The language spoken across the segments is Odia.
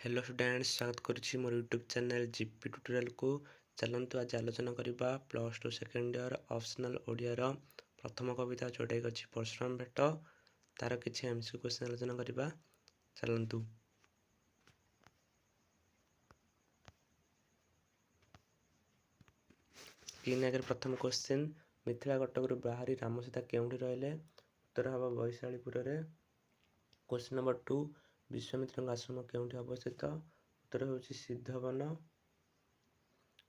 ହ୍ୟାଲୋ ଷ୍ଟୁଡେଣ୍ଟସ୍, ସ୍ୱାଗତ କରୁଛି ମୋର ୟୁଟ୍ୟୁବ୍ ଚ୍ୟାନେଲ୍ ଜିପି ଟ୍ୟୁଟୋରିଆଲକୁ। ଚାଲନ୍ତୁ, ଆଜି ଆଲୋଚନା କରିବା +2 ସେକେଣ୍ଡ ଇୟର୍ ଅପସନାଲ୍ ଓଡ଼ିଆର ପ୍ରଥମ କବିତା, ଯେଉଁଟାକି ଅଛି ପରଶୁରାମ ଭେଟ, ତାର କିଛି ଏମ୍ସିକ୍ୟୁ କ୍ୱେଶ୍ଚନ୍ ଆଲୋଚନା କରିବା। ଚାଲନ୍ତୁ। ସ୍କ୍ରିନ୍ ଆଗରେ ପ୍ରଥମ କ୍ୱେଶ୍ଚିନ୍: ମିଥିଳା କଟକରୁ ବାହାରି ରାମ ସୀତା କେଉଁଠି ରହିଲେ? ଉତ୍ତର ହେବ ବୈଶାଳୀପୁରରେ। କ୍ୱେଶ୍ଚିନ୍ ନମ୍ବର 2: ବିଶ୍ୱାମିତ୍ରଙ୍କ ଆଶ୍ରମ କେଉଁଠି ଅବସ୍ଥିତ? ଉତ୍ତର ହେଉଛି ସିଦ୍ଧବନ।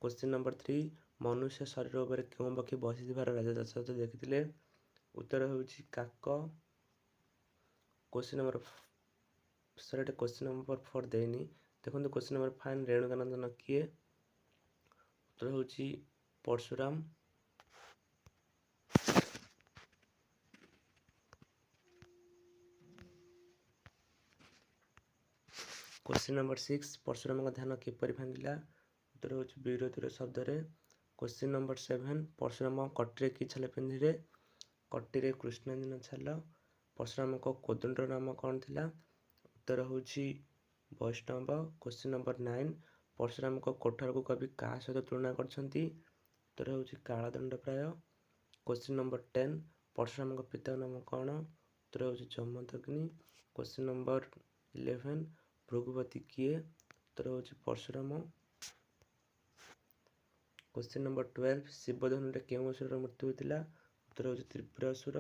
କ୍ୱେଶ୍ଚିନ୍ ନମ୍ବର 3: ମନୁଷ୍ୟ ଶରୀର ଉପରେ କେଉଁ ପକ୍ଷୀ ବସିଥିବାର ରାଜା ଦଶରଥ ଦେଖିଥିଲେ? ଉତ୍ତର ହେଉଛି କାକ। କ୍ୱେଶ୍ଚିନ୍ ନମ୍ବର, ସରି, ଏଠି କ୍ୱେଶ୍ଚିନ୍ ନମ୍ବର 4 ଦେଇନି। ଦେଖନ୍ତୁ, କ୍ୱେଶ୍ଚିନ୍ ନମ୍ବର 5: ରେଣୁକାନନ୍ଦନ କିଏ? ଉତ୍ତର ହେଉଛି ପରଶୁରାମ। କ୍ୱେଶ୍ଚିନ୍ ନମ୍ବର 6: ପରଶୁରାମଙ୍କ ଧ୍ୟାନ କିପରି ଭାଙ୍ଗିଲା? ଉତ୍ତର ହେଉଛି ବିରୋଧୀର ଶବ୍ଦରେ। କ୍ୱେଶ୍ଚିନ୍ ନମ୍ବର 7: ପରଶୁରାମ କଟିରେ କି ଛାଲ ପିନ୍ଧିଲେ? କଟିରେ କୃଷ୍ଣାଜିନ ଛାଲ। ପରଶୁରାମଙ୍କ କୋଦଣ୍ଡର ନାମ କ'ଣ ଥିଲା? ଉତ୍ତର ହେଉଛି ବୈଷ୍ଣବ। କ୍ୱେଶ୍ଚିନ୍ ନମ୍ବର 9: ପରଶୁରାମଙ୍କ କୋଠରକୁ କବି କାହା ସହିତ ତୁଳନା କରିଛନ୍ତି? ଉତ୍ତର ହେଉଛି କାଳଦଣ୍ଡ ପ୍ରାୟ। କ୍ୱେଶ୍ଚିନ୍ ନମ୍ବର 10: ପରଶୁରାମଙ୍କ ପିତାଙ୍କ ନାମ କ'ଣ? ଉତ୍ତର ହେଉଛି ଯମଦଗ୍ନି। କ୍ୱେଶ୍ଚିନ୍ ନମ୍ବର 11: ଭୃଗୁପତି କିଏ? ଉତ୍ତର ହେଉଛି ପରଶୁରାମ। କ୍ୱେଶ୍ଚିନ୍ ନମ୍ବର 12: ଶିବଧନୁରେ କେଉଁ ଅସୁରର ମୃତ୍ୟୁ ହୋଇଥିଲା? ଉତ୍ତର ହେଉଛି ତ୍ରିପୁରାସୁର।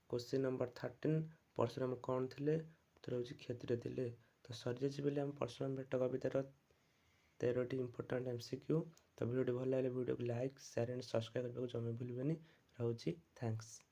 କ୍ୱେଶ୍ଚିନ୍ ନମ୍ବର 13: ପରଶୁରାମ କ'ଣ ଥିଲେ? ଉତ୍ତର ହେଉଛି କ୍ଷତ୍ରିୟ ଥିଲେ। ତ ସରିଯାଇଛି ବୋଲି ଆମ ପରଶୁରାମ ଭେଟ କବିତାର 13ଟି ଇମ୍ପୋର୍ଟାଣ୍ଟ ଏମ୍ସିକ୍ୟୁ। ତ ଭିଡ଼ିଓଟି ଭଲ ଲାଗିଲେ ଭିଡ଼ିଓକୁ ଲାଇକ୍, ସେୟାର ଆଣ୍ଡ ସବସ୍କ୍ରାଇବ୍ କରିବାକୁ ଜମା ଭୁଲିବେନି। ରହୁଛି, thanks.